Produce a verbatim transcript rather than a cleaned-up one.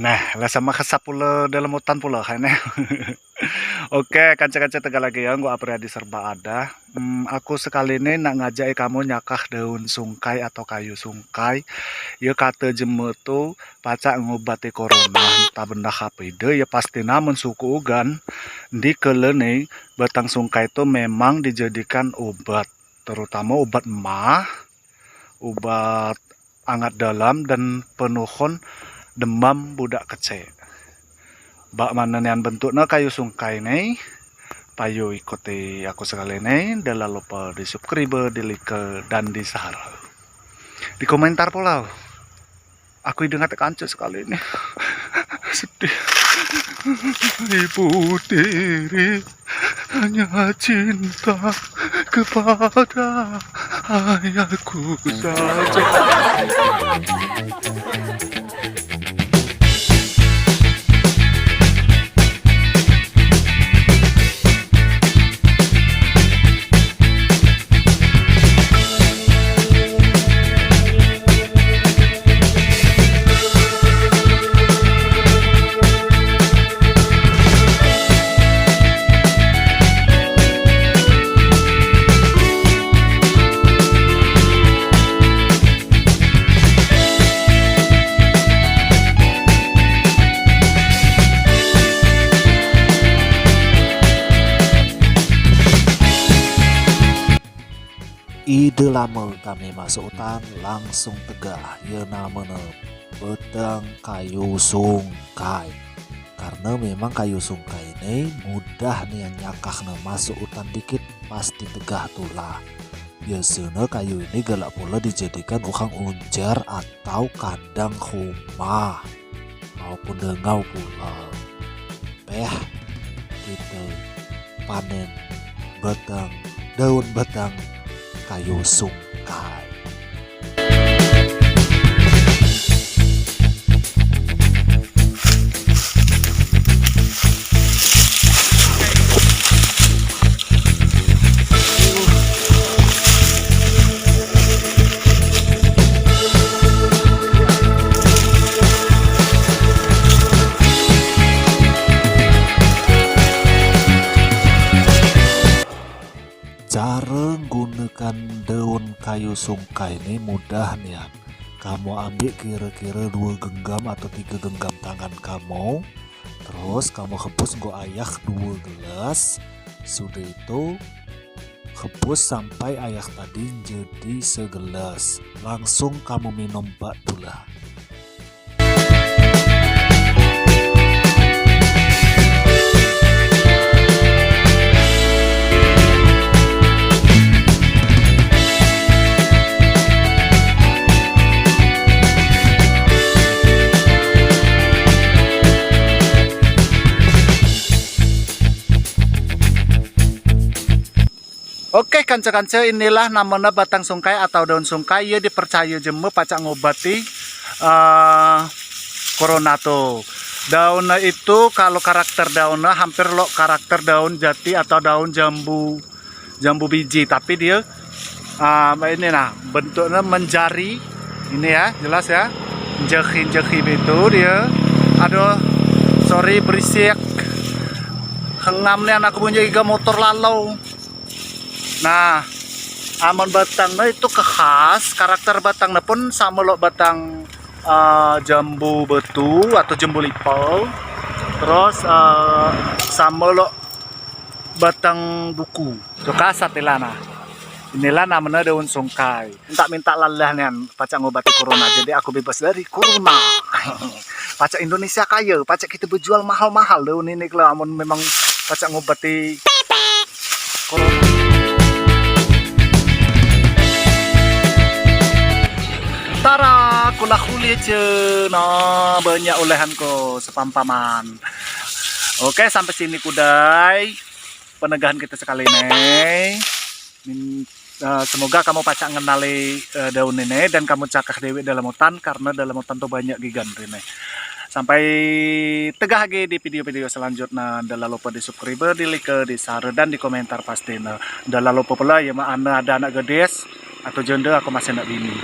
Nah, lah sama kesap pula dalam hutan pula kan, eh. Oke, kanca-kanca Tegal lagi ya, nggo Apriyadi Serba Ada. Hmm, aku sekali ni nak ngajak kamu nyakah daun sungkai atau kayu sungkai. Ya kata jema tu pacak ngubati corona, entah benda ape ide, ya pasti namen suku ugan di kele ni batang sungkai tu memang dijadikan ubat, terutama ubat mah, ubat angat dalam dan penuhun demam budak kecik. Bak mana nian bentuknya kayu sungkai ni, payu ikuti aku sekali ni, dan lalu lupa di subscribe, di like, dan di share. Di komentar pula. Aku ide ngat kanca sekali ni. Sedih. Ibu tiri hanya cinta kepada ayahku saja. Ide lama kami masuk hutan langsung tegah, ya namanya batang kayu sungkai. Karena memang kayu sungkai ni mudah nian nyakahnya, masuk hutan dikit pasti tegah tulah. Biasanya kayu ini galak pula dijadikan ukang unjar atau kandang rumah maupun dengau pula. Peh, kita panen batang, daun batang kayu sungkai. Cara gunakan daun kayu sungkai ni mudah nian. Kamu ambil kira-kira dua genggam atau tiga genggam tangan kamu. Terus kamu hembus nggo air dua gelas. Sudah itu, hembus sampai air tadi jadi segelas. Langsung kamu minum bak tulah. Oke, kanca-kanca, inilah namanya batang sungkai atau daun sungkai. Ia dipercaya jema pacak ngobati, eh, corona tu. Daunnya itu, kalau karakter daunnya hampir lok karakter daun jati atau daun jambu, jambu biji. Tapi dia, ah, ini nah, bentuknya menjari. Ini ya, jelas ya. Jekhi-jekhi begitu dia. Aduh, sorry, berisik. Hengam ni anak bunyi iga motor lalau. Nah, amen batangnya itu khas, karakter batangnya pun sama lok batang, eh, jambu betu atau jambu lipau. Terus, eh, sama lok batang duku. Tu kasat ilah nah. Inilah namanya daun sungkai. Minta-minta lalah nian pacak ngobati corona. Jadi aku bebas dari corona. Pacak Indonesia kaya, pacak kita bejual mahal-mahal daun ini kalau amun memang pacak ngobati corona. Tara, kulah kulit je. Nah, banyak olehanku sepampaman. Oke, sampai sini kudai penegahan kita sekali ni. Min- Eh, semoga kamu pacak ngenali, eh, daun ini dan kamu cakah dewek dalam hutan, karena dalam hutan tu banyak gigan ini. Sampai tegah lagi di video-video selanjutnya. Jangan lupa di subscribe, di like, di share, dan di komentar pasti. Nah, jangan lupa pula ya, ma anda ada anak gadis atau janda, aku masih nak bini.